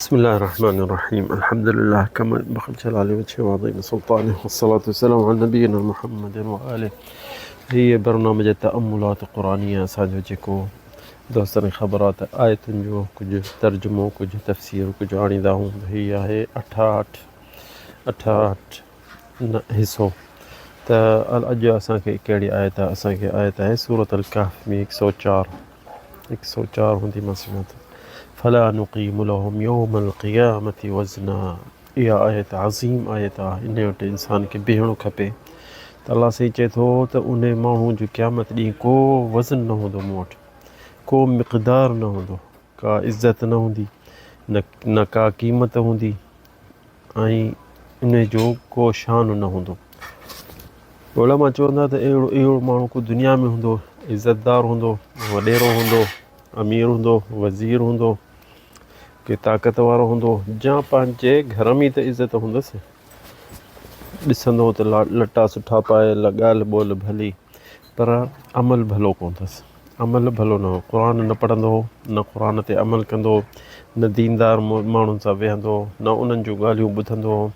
بسم الله الرحمن الرحيم الحمد لله كما ينبغي لجلال وجهه وعظيم سلطانه والصلاة والسلام على نبينا محمد وآله هي برنامج تأملات قرآنية اسان جو جيڪو دوستن کي خبر آ ته آيتن جو ڪجهه ترجمو ڪجهه تفسير ڪجهه آڻيندا آهيون هي آهي اٺاهٺ اٺاهٺ حصو ته اڄ اسان کي ڪهڙي آيت آهي اسان کي آيت آهي سورة الڪهف ۾ هڪ سو چار هڪ سو چار هوندي مان سمجهان ٿو فلا نقيم لهم يوم القيامة وزنا اها آيت عظيم آيت آهي ان وٽ انسان کي بيهڻو کپي ته الله سائين چئي ٿو ته ان ماڻهو جو قيامت ڏينهن ڪو وزن نه هوندو مون وٽ ڪو مقدار نه هوندو ڪا عزت نه هوندي نه ڪا قيمت هوندي ۽ ان جو ڪو شان نه هوندو. علماء چون ٿا ته اهڙو اهڙو ماڻهو ڪو دنيا ۾ هوندو، عزتدار هوندو، وڏيرو هوندو، امير هوندو، وزير هوندو، ڪي طاقت وارو هوندو جا پنهنجي گهر ۾ ته عزت هوندس. ڏسندو ته لٽا سٺا پائي، ڳالهه ٻولهه ڀلي پر عمل ڀلو ڪونه اٿس. عمل ڀلو نه هو. قرآن نه پڙهندو هو، نه قرآن تي عمل ڪندو هو، نه ديندار ماڻهن سان ويهندو هو، نه انهن جون ڳالهيون ٻڌندو هو.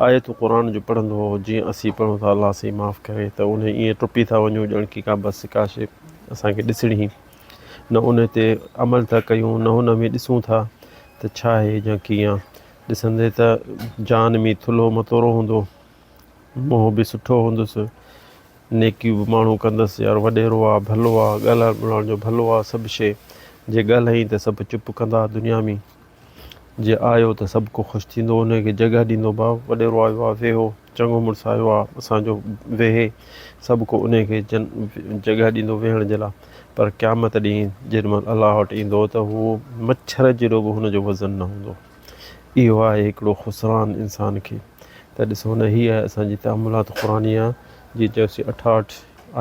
آيتون قرآن جون پڙهندو هو، جيئن اسين پڙهون ٿا الله سائين معاف ڪري ته انهي ائين ٽپي ٿا وڃون ڄڻ ڪي ڪا بس ڪا شيء اسان کي ڏسڻي هئي. نه انهي تي عمل ٿا ڪيون، نه ان ۾ ڏسون ٿا ته ڇا آهي يا ڪيئن آهي. ڏسندي ته جان ۾ ٿلهو متورو هوندو، منهن به سٺو هوندس. نيڪيون به ماڻهو ڪندس، يار وڏيرو آ، ڀلو آ، ڳالهائڻ ٻولهائڻ جو ڀلو آ، سڀ شيء. جي ڳالهائين ته سڀ چپ ڪندا دنيا ۾. جي آيو ته سڀ ڪو خوش ٿيندو، انهي کي جڳهه ڏيندو، ڀاء وڏيرو آيو آ، ويهو، چڱو مڙس آيو آ، اسان جو ويهي، سڀ ڪو انهي کي جڳهه ڏيندو ويهڻ جي لاء. پر قيامت ڏينهن جيڏي مهل الله وٽ ايندو ته هو مڇر جيڏو به هن جو وزن نه هوندو. اهو آهي هڪڙو خسران انسان کي ته ڏسو نه هي آهي اسان جي تاملات قرآنيه جي چيوسين اٺاهٺ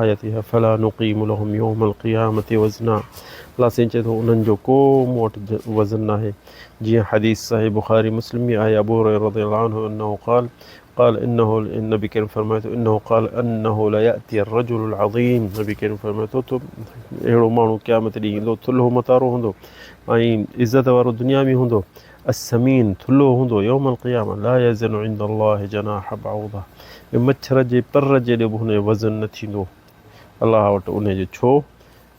آيت اها فلا نقيم لهم يوم القيامة وزنا الله سائين چئي ٿو انهن جو ڪو مون وٽ وزن ناهي جيئن حديث صحيح بخاري مسلم ۾ آهي ابو هريره رضي الله عنه انه قال قال انه النبي ڪريم فرمائي ٿو انه قال انه لا ياتي الرجل العظيم نبي ڪريم فرمائي ٿو ته اهڙو ماڻهو قيامت ڏينهن ايندو ٿلهو متارو هوندو ۽ عزت وارو دنيا ۾ هوندو السمين ٿلهو هوندو يوم القيامه لا يزن عند الله جناح بعوضه مڇر جي پر جيڏو به هن جو وزن نه ٿيندو الله وٽ ان جو ڇو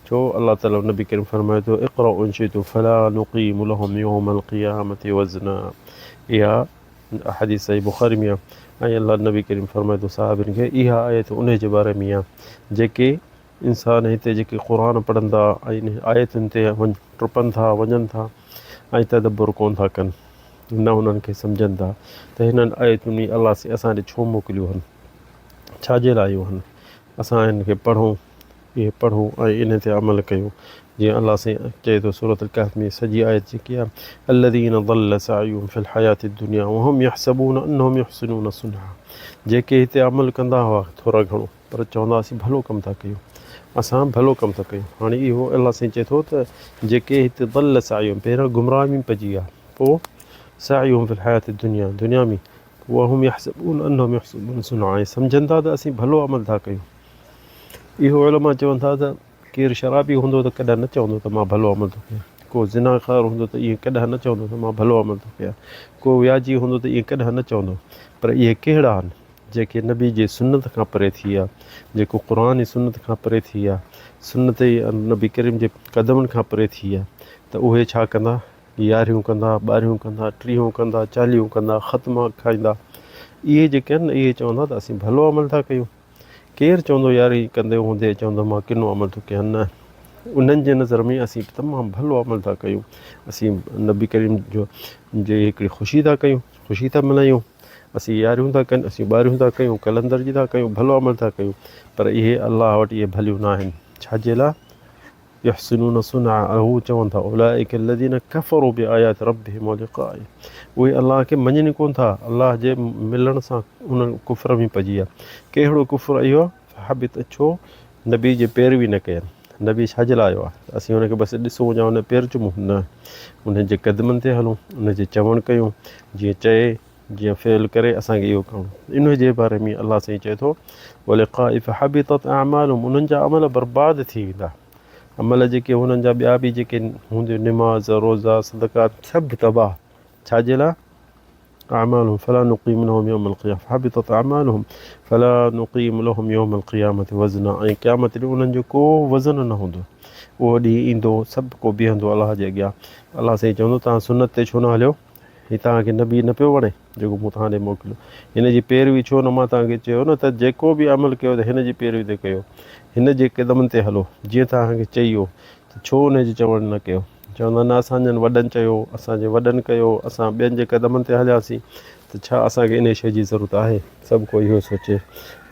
ڇو الله تعالي نبي ڪريم فرمائي ٿو اقرأ ان شئتم فلا نقيم لهم يوم القيامه وزنا اها حديث صحيح بخاري ۾ آهي ۽ الله نبي ڪريم فرمائي ٿو صحابين کي اها آيت انهي جي باري ۾ آهي جيڪي انسان هتي جيڪي قرآن پڙهندا ۽ انهي آيتن تي ٽپن ٿا وڃن ٿا ۽ تدبر ڪون ٿا ڪن نه انهن کي سمجهن ٿا ته هنن آيتن ۾ الله سائين اسان ڏي ڇو موڪليون هن ڇا جي لاء آيون هن اسان هن کي پڙهون اهي پڙهون ۽ انهي تي عمل ڪيون جيئن الله سائين چئي ٿو سورة الڪهف ۾ سڄي آيت جيڪي آهي الذين ضل سعيهم في الحياة الدنيا وهم يحسبون انهم يحسنون صنعا جيڪي هتي عمل ڪندا هئا ٿورا گهڻو پر چوندا اسين ڀلو ڪم ٿا ڪيون اسان ڀلو ڪم ٿا ڪيون هاڻي اهو الله سائين چئي ٿو ته جيڪي هتي ضل سعيهم پهريان گمراهي ۾ پئجي ويا پوء سعيهم في الحياة الدنيا دنيا ۾ وهم يحسبون انهم يحسنون صنعا ۽ سمجهن ٿا ته اسين ڀلو عمل ٿا ڪيون اهو علماء چون ٿا ته ڪير شرابي هوندو ته ڪڏهن نه چوندو ته مان ڀلو عمل ٿو ڪيان، ڪو زناڪار هوندو ته ائين ڪڏهن نه چوندو ته مان ڀلو عمل ٿو ڪيان، ڪو وياجي هوندو ته ائين ڪڏهن نه چوندو، پر اهي ڪهڙا آهن جيڪي نبي جي سنت کان پري ٿي ويا، جيڪو قرآن ۽ سنت کان پري ٿي ويا، سنت نبي ڪريم جي قدمن کان پري ٿي ويا ته اهي ڇا ڪندا؟ يارهيون ڪندا، ٻارهيون ڪندا، ٽيهون ڪندا، چاليهون ڪندا، ختما کائيندا، اهي جيڪي آهن نه اهي چوندا ته اسين ڀلو عمل ٿا ڪيون. ڪير چوندو يار هي ڪندي هوندي چوندو مان ڪنو عمل ٿو ڪيان نه انهن جي نظر ۾ اسين تمام ڀلو عمل ٿا ڪيون اسين نبي ڪريم جو جي هڪڙي خوشي ٿا ڪيون خوشي ٿا ملهايون اسين يارهيون ٿا ڪن اسين ٻارهيون ٿا ڪيون قلندر جي ٿا ڪيون ڀلو عمل ٿا ڪيون پر اهي الله وٽ اهي ڀليون نه آهن ڇا جي لاء يحسنون صنعا هو چون ٿا اولئک الذين ڪفروا بآيات ربهم ولقائه اهي الله کي مڃين ئي ڪونه ٿا الله جي ملڻ سان انهن ڪفر ۾ پئجي ويا ڪهڙو ڪفر اهو فحبط ڇو نبي جي پيروي نه ڪين نبي ڇا جي لاء آيو آهي ته اسين ان کي بس ڏسون يا ان پير چمون نه ان جي قدمن تي هلون ان جي چوڻ ڪيون جيئن چئي جيئن فعل ڪري اسان کي اهو ڪرڻو انهي جي باري ۾ الله سائين چئي ٿو ولقاء فحبطت اعمالهم انهن جا عمل برباد ٿي ويندا عمل جيڪي انهن جا ٻيا به جيڪي هونديون نماز روزا صدقات سڀ تباهه. ڇا جي لاء؟ اعمالهم فلا نقيم لهم يوم القيامة فحبطت اعمالهم فلا نقيم لهم يوم القيامة وزنا ۽ قيامت ڏينهن انهن جو ڪو وزن نه هوندو. اهو ڏينهن ايندو سڀ ڪو بيهندو الله جي اڳيان. الله سائين چوندو توهان سنت تي ڇو نه هليو؟ هي توهان کي نبي نه پيو وڻي جيڪو مون توهان ڏي موڪليو؟ هن جي پيروي ڇو نه؟ مان توهان کي چيو نه ته جيڪو به عمل ڪيو ته هن جي پيروي تي ڪيو، هن جي قدمن تي هلو، جيئن توهان کي چئي ويو ته ڇو ان جي چوڻ نه ڪيو؟ چوندا نه اسان جن وڏن چيو، اسان جي وڏن ڪيو، اسان ٻين جي قدمن تي هلياسين ته ڇا اسان کي انهي شيء جي ضرورت آهي؟ سڀ ڪو اهو سوچي.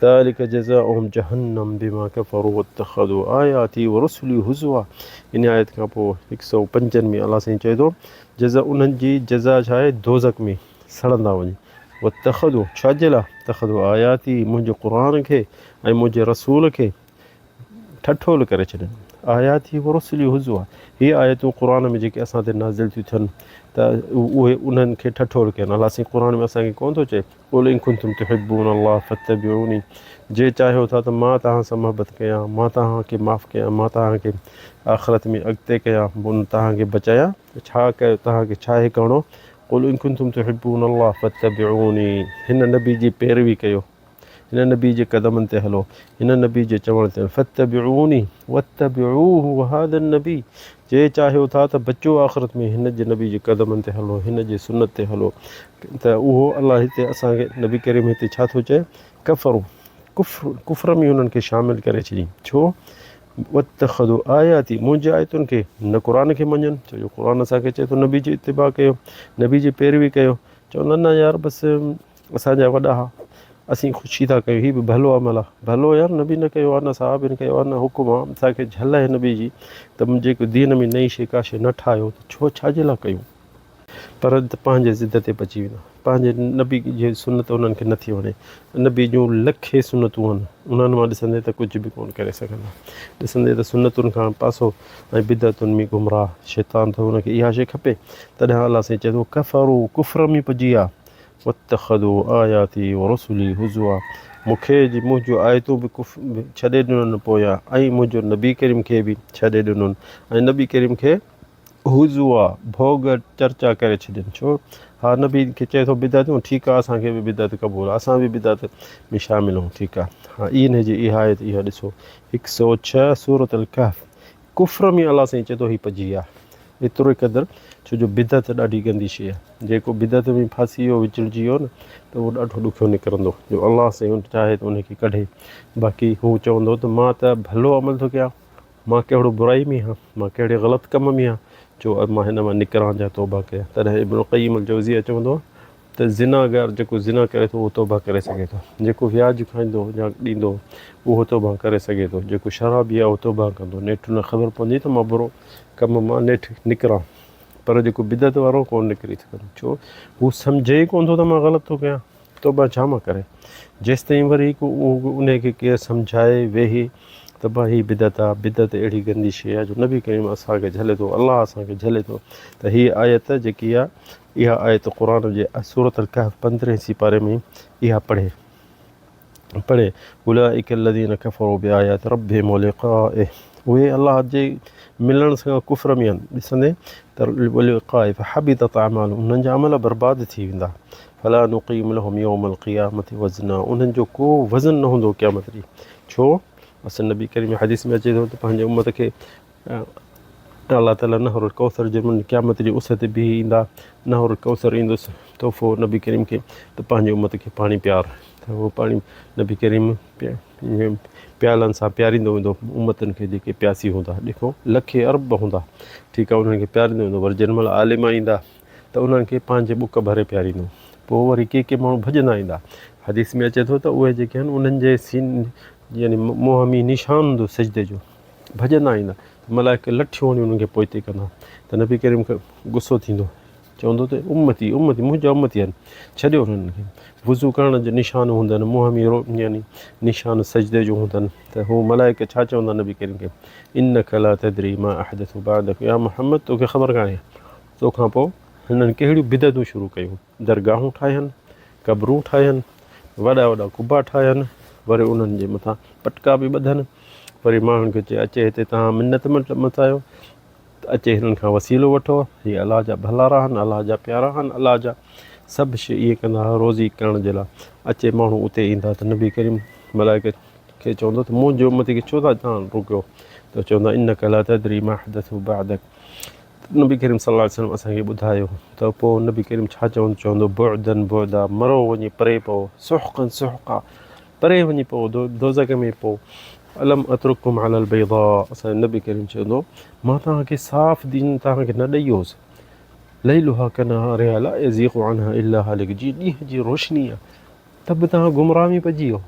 ذلڪ جزاؤهم جهنم بما ڪفروا واتخذوا آياتي ورسلي هزوا ان آيت کان پوء هڪ سئو پنجن ۾ الله سائين چئي ٿو جزا انهن جي جزا ڇا آهي دوزخ ۾ سڙندا وڃي واتخذوا ڇا جي لاء اتخذوا آياتي منهنجي قرآن کي ۽ منهنجي رسول کي ٺٺول ڪري ڇڏين. آياتي ورسلي هزوا هي آيتون قرآن ۾ جيڪي اسان تي نازل ٿيون ٿين ته اهي انهن کي ٺٺول ڪين. الله سائين قرآن ۾ اسان کي ڪونه ٿو چئي قل ان ڪنتم تحبون الله فاتبعوني جي چاهيو ٿا ته مان توهان سان محبت ڪيان، مان توهان کي معاف ڪيان، مان توهان کي آخرت ۾ اڳتي ڪيان، توهان کي بچايان ته ڇا ڪيو توهان کي ڇا آهي ڪرڻو قل ان ڪنتم تحبون الله فاتبعوني هن نبي جي پيروي ڪيو. هن نبي جي قدمن تي هلو، هن نبي جي چوڻ تي فاتبعوني واتبعوه وهذا النبي جي چاهيو ٿا ته بچو آخرت ۾ هن جي نبي جي قدمن تي هلو، هن جي سنت تي هلو ته اهو الله هتي اسان کي نبي ڪريم هتي ڇا ٿو چئي ڪفرو ڪفر ڪفر ۾ انهن کي شامل ڪري ڇڏي ڇو واتخذوا آياتي منهنجي آيتن کي نه قرآن کي مڃن ڇو جو قرآن اسان کي چئي ٿو نبي جي اتباع ڪيو نبي جي پيروي ڪيو چوندا نه يار بس اسان جا وڏا ها اسين خوشي ٿا ڪيون هي به ڀلو عمل آ ڀلو يار نبي نه ڪيو آ نه صحابين ڪيو آ نه حڪم آ اسان کي جهل آهي نبي جي ته جيڪو دين ۾ نئين شي ڪا شي نه ٺاهيو ته ڇو ڇا جي لاء ڪيون پر پنهنجي ضد تي پچي ويندا پنهنجي نبي جي سنت انهن کي نٿي وڻي نبي جون لکين سنتون آهن انهن مان ڏسندي ته ڪجهه به ڪونه ڪري سگهندا ڏسندي ته سنتن کان پاسو ۽ بدعتن ۾ گمراهه شيطان ٿو ان کي اها شي کپي تڏهن الله سائين چئي ٿو ڪفرو ڪفر ۾ پجي ويا واتخذوا آياتي ورسلي هزوا مون کي جي منهنجون آيتون به ڇڏي ڏنن پويان ۽ منهنجو نبي ڪريم کي به ڇڏي ڏنن ۽ نبي ڪريم کي هزوا ڀوڳ چرچا ڪري ڇڏين ڇو ها نبي کي چئي ٿو بدعتون ٺيڪ آ اسان کي به بدعت قبول آ اسان به بدعت ۾ شامل آهيون ٺيڪ آ ها انهي جي اها آيت اها ڏسو هڪ سو ڇهه سورة الڪهف ڪفر ۾ الله سائين چئي ٿو هي پجي ويا ايترو قدر ڇو جو بدعت ڏاڍي گندي شيء آهي جيڪو بدعت ۾ ڦاسي ويو وچڙجي ويو نه ته اهو ڏاڍو ڏکيو نڪرندو جو الله سائين چاهي ته ان کي ڪڍي باقي هو چوندو ته مان ته ڀلو عمل ٿو ڪيان مان ڪهڙو برائي ۾ آهيان مان ڪهڙي غلط ڪم ۾ آهيان جو مان هن مان نڪران جا توبه ڪيان تڏهن ابن قيم الجوزيه چوندو آهي ته زنا گار جيڪو زنا ڪري ٿو اهو توبه ڪري سگهي ٿو، جيڪو وياج کائيندو يا ڏيندو اهو توبه ڪري سگهي ٿو، جيڪو شرابي آهي اهو توبه ڪندو، نيٺ ان کي خبر پوندي ته مان برو ڪم مان نيٺ نڪران، پر جيڪو بدعت وارو ڪونه نڪري سگهندو، ڇو هو سمجهي ئي ڪونه ٿو ته مان غلط ٿو ڪيان، توبه ڇا مان ڪري، جيستائين وري ڪو انهي کي ڪير سمجهائي ويهي ته ڀا هي بدعت آ، بدعت اهڙي گندي شيء آ جو نبي ڪريم اسان کي جهلي ٿو، الله اسان کي جهلي ٿو ته هيء آيت جيڪي آ اها آيت قرآن جي سورة الڪهف پندرهين سيپاري ۾ اها پڙهي پڙهي اولئک الذين ڪفروا بآيات ربهم ولقائه اهي الله جي ملڻ سان ڪفر ۾ آهن ڏسندي ته ولقائه فحبطت اعمالهم انهن جا عمل برباد ٿي ويندا فلا نقيم لهم يوم القيامة وزنا انهن جو ڪو وزن نه هوندو قيامت ڏينهن ڇو اصل نبي ڪريم حديث ۾ اچي ٿو ته پنهنجي امت کي الله تعالي نهر الڪوثر جي من قيامت جي اس تي بيهي ايندا نهر الڪوثر ايندس تحفو نبي ڪريم کي ته پنهنجي امت کي پاڻي پيار ته اهو پاڻي نبي ڪريم پيالن سان پياريندو ويندو امتن کي جيڪي پياسي هوندا ڏکو لکين ارب هوندا ٺيڪ آهي انهن کي پياريندو ويندو وري جنهن مهل عالم ايندا ته انهن کي پنهنجي ٻڪ ڀري پياريندو پوء وري ڪي ڪي ماڻهو ڀڄندا ايندا حديث ۾ اچي ٿو ته اهي جيڪي آهن انهن جي سين يعني منهن ۾ نشان هوندو سجدي جو ڀڄندا ايندا ته ملائڪ لٺيون هڻي انهن کي پوئتي ڪندا ته نبي ڪريم کي غصو ٿيندو چوندو ته امتي امتي منهنجا امتي آهن ڇڏيو انهن کي وضو ڪرڻ جو نشان هوندن منهن ۾ رو يعني نشان سجدي جو هوندن ته هو ملائڪ ڇا چوندا نبي ڪريم کي انک لا تدري ما احدث بعدك يا محمد توکي خبر ڪانهي توکان پوء هنن ڪهڙيون بدعتون شروع ڪيون درگاهون ٺاهين، قبرون ٺاهين، وڏا وڏا قبا ٺاهين، وري انهن جي مٿان پٽڪا به ٻڌن، وري ماڻهن کي چئي اچي هتي توهان منت متايو. ته اچي هنن کان وسيلو وٺو، هي الله جا ڀلارا آهن، الله جا پيارا آهن، الله جا سڀ شيء ائين ڪندا هئا روزي ڪرڻ جي لاء اچي ماڻهو اتي ايندا ته نبي ڪريم ملائڪ کي چوندو ته منهنجي امتي کي ڇو ٿا توهان روڪيو ته چوندا انک لا تدري ما احدثوا بعدک نبي ڪريم صلي الله عليه وسلم اسان کي ٻڌايو ته پوء نبي ڪريم ڇا چوندو چوندو بعدن بعدا مرو وڃي پري پئو سحقا سحقا پري وڃي پئو دوزخ ۾ پئو الم اترڪڪم علي البيضاء اسان جو نبي ڪريم چوندو مان توهان کي صاف دين توهان کي نه ڏئي هوس ليلها ڪنهارها لا يزيغ عنها الا هالڪ جي ڏينهن جي روشني آ ته به توهان گمراهه ۾ پئجي ويو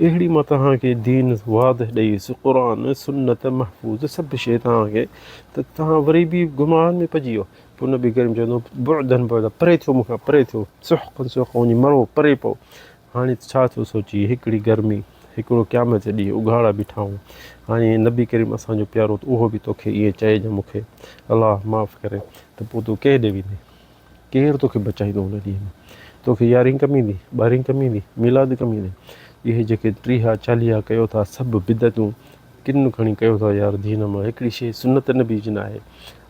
اهڙي مان توهان کي دين واضح ڏئي ويس قرآن سنت محفوظ سڀ شيء توهان کي ته توهان وري به گمراهن ۾ پئجي ويو پوء نبي ڪريم چوندو بعدن بعدا پري ٿيو مون کان پري ٿيو سحقا سحقا وڃي مرو پري پئو هاڻي ڇا ٿو سوچي هڪڙي گرمي هڪڙو قيامت جي ڏينهن اگهاڙا بيٺا آهيون هاڻي نبي ڪريم اسان جو پيارو ته اهو به توکي ائين چئي جو مون کي الله معاف ڪري ته پوء تون ڪنهن ڏي ويندين ڪير توکي بچائيندو ان ڏينهن ۾ توکي يارهين ڪم ايندي ٻارهين ڪم ايندي ميلاد ڪم ايندي اهي جيڪي ٽيها چاليها ڪيو ٿا سڀ بدعتون ڪن کڻي ڪيو ٿا يار دين مان هڪڙي شيء سنت نبي جي ناهي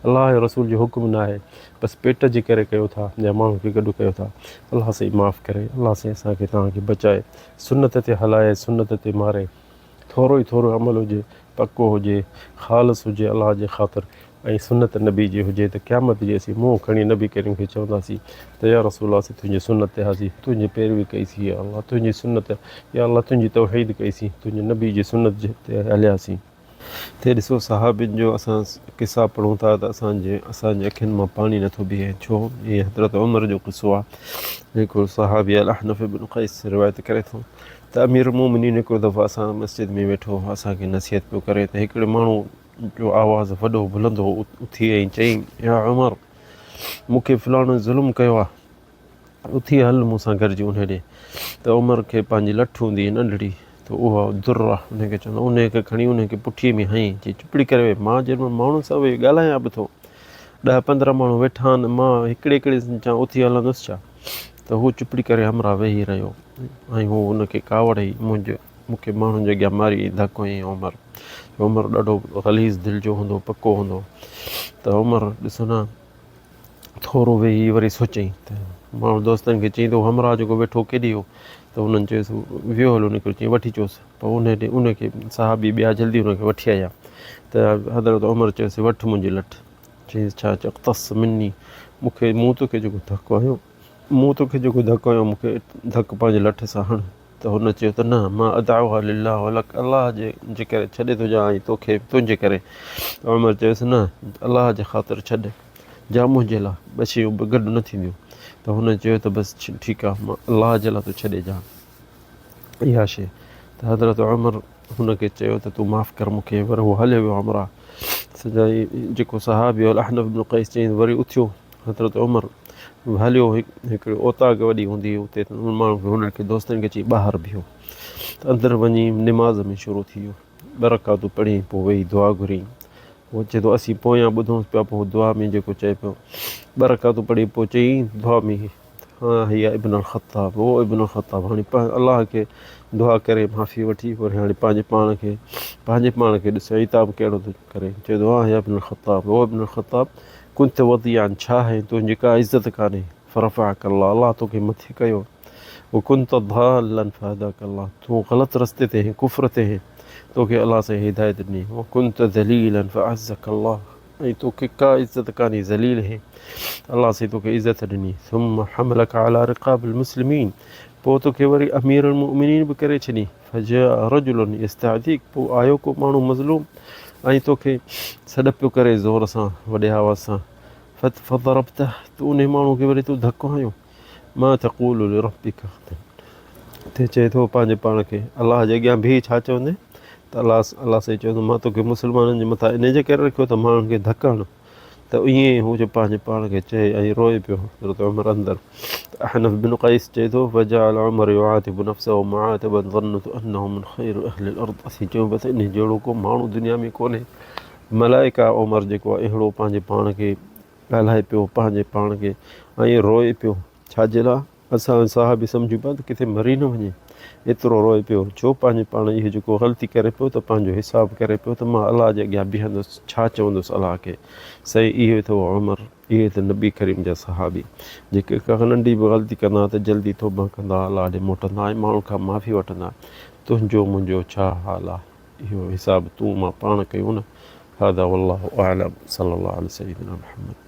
الله ۽ رسول جو حڪم ناهي بس پيٽ جي ڪري ڪيو ٿا يا ماڻهن کي گڏ ڪيو ٿا الله سائين معاف ڪري الله سائين اسان کي توهان کي بچائي سنت تي هلائي سنت تي ماري ٿورو ئي ٿورو عمل هجي پڪو هجي خالص هجي الله جي خاطر ۽ سنت نبي جي هجي ته قيامت جي اسين منهن کڻي نبي ڪريم کي چونداسين ته يا رسول الله اسين تنهنجي سنت تي هئاسين تنهنجي پيروي ڪئي سين يا الله تنهنجي سنت يا الله تنهنجي توحيد ڪئي سين تنهنجي نبي جي سنت جي تي هلياسين. تي ڏسو صحابين جو اسان قصا پڙهون ٿا ته اسان جي اسان جي اکين مان پاڻي نٿو بيهي ڇو هي حضرت عمر جو قصو آهي هڪڙو صحابي الاحنف بن قيس روايت ڪري ٿو ته امير المومنين هڪڙو دفعو اسان مسجد ۾ ويٺو اسان کي نصيحت پيو ڪري ته هڪڙي ماڻهو جو آواز وڏو بلند هو، اٿي ۽ چيائين، يا عمر! مون کي فلاڻي ظلم ڪيو آهي، اٿي هل مون سان گڏجي انهي ڏي. ته عمر کي پنهنجي لٺ هوندي هئي ننڍڙي، ته اها درّه انهي کي چوندا، انهي کي کڻي انهي کي پٺيء ۾ هنئي، چي چپڙي ڪري ويهه، مان جنهن مهل ماڻهن سان ويهي ڳالهايان به ٿو، ڏهه پندرهن ماڻهو ويٺا آهن، مان هڪڙي هڪڙي سان چوان اٿي هلندس ڇا؟ ته هو چپڙي ڪري همراهه ويهي رهيو ۽ هو ان کي ڪاوڙ هئي، منهنجو. مون کي ماڻهن جي اڳيان ماري ۽ ڌڪ هنيائين عمر عمر ڏاڍو غليظ دل جو هوندو هو پڪو هوندو هو ته عمر ڏسو نه ٿورو ويهي وري سوچيائين ته ماڻهو دوستن کي چئي ٿو همراهه جيڪو ويٺو ڪيڏي ويو ته انهن چيس ويو هلو نڪري چيائين وٺي اچوس پوء ان ڏي ان کي صحابي ٻيا جلدي ان کي وٺي آيا ته حضرت عمر چيس وٺ منهنجي لٺ چيس ڇا اقتص مني مون کي مون توکي جيڪو ڌڪ هنيو مون توکي جيڪو ڌڪ هنيو مون کي ڌڪ پنهنجي لٺ سان هڻ ته هن چيو ته نه مان ادعوها لله ولڪ الله جي جي ڪري ڇڏي ٿو ڏيان ۽ توکي تنهنجي ڪري ته عمر چيس نه الله جي خاطر ڇڏ جا منهنجي لاء ٻه شيون به گڏ نه ٿينديون ته هن چيو ته بس ٺيڪ آهي مان الله جي لاء ٿو ڇڏي ڏيان اها شيء ته حضرت عمر هن کي چيو ته تون معاف ڪر مون کي وري هو هليو ويو همراهه سجائي جيڪو صحابي هو الاحنف بن قيس چيائين وري اٿيو حضرت عمر هليو هڪڙي اوطاق وڏي هوندي هئي اتي ان ماڻهو کي هنن کي دوستن کي چئي ٻاهر بيهو ته اندر وڃي نماز ۾ شروع ٿي ويو ٻه رڪعتون پڙهي پوء ويهي دعا گهري هو چئي ٿو اسين پويان ٻڌونس پيا پوء دعا ۾ جيڪو چئي پيو ٻه رڪعتون پڙهي پوء چئي دعا ۾ ها هي ابن الخطاب او ابن الخطاب هاڻي الله کي دعا ڪري معافي وٺي وري هاڻي پنهنجي پاڻ کي پنهنجي پاڻ کي ڏسي عتاب ڪهڙو ٿو ڪري چئي ٿو ها يا ابن الخطاب او ابن الخطاب ڪنت وضيعا ڇا آهي تنهنجي ڪا عزت ڪانهي فرفعك الله الله توکي مٿي ڪيو وڪنت ضالا فهداك الله تون غلط رستي تي هين ڪفر تي هين توکي الله سائين هدايت ڏني وڪنت ذليلا فاعزك الله ۽ توکي ڪا عزت ڪانهي ذليل هين الله سائين توکي عزت ڏني ثم حملك على رقاب المسلمين پوء توکي وري امير المؤمنين به ڪري ڇڏي فجاء رجل يستعديك پوء آيو ڪو ماڻهو مظلوم ۽ توکي سڏ پيو ڪري زور سان وڏي آواز سان فضربته تو انهي ماڻهو کي وري تو ڌڪ هنيو ما تقول لربك غدا تي چئي ٿو پنهنجي پاڻ کي الله جي اڳيان بيهي ڇا چوندين ته الله الله سائين چوندو مان توکي مسلمانن جي مٿان انهي جي ڪري رکيو ته ماڻهن کي ڌڪ هڻ ته ائين ئي هو جو پنهنجي پاڻ کي چئي ۽ روئي پيو حضرت عمر اندر ته احنف بن قيس چئي ٿو فجعل عمر يعاتب نفسه معاتبا ظننت انه من خير اهل الارض اسين چيون پيا ته انهي جهڙو ڪو ماڻهو دنيا ۾ ڪونهي ملائڪه عمر جيڪو آهي اهڙو پنهنجي پاڻ کي ڳالهائي پيو پنهنجي پاڻ کي ۽ روئي پيو ڇا جي لاء اسان صحابي سمجهون پيا ته ڪٿي مري نه وڃي. ايترو روئي پيو ڇو پنهنجي پاڻ اهو جيڪو غلطي ڪري پيو ته پنهنجو حساب ڪري پيو ته مان الله جي اڳيان بيهندس ڇا چوندس الله کي سائين اهو اٿو عمر اهي ته نبي ڪريم جا صحابي جيڪي ڪا ننڍي به غلطي ڪندا ته جلدي توبه ڪندا الله ڏي موٽندا ۽ ماڻهن کان معافي وٺندا تنهنجو منهنجو ڇا حال آهي اهو حساب تون مان پاڻ ڪيون نه هذا والله اعلم صلي الله علي سيدنا محمد.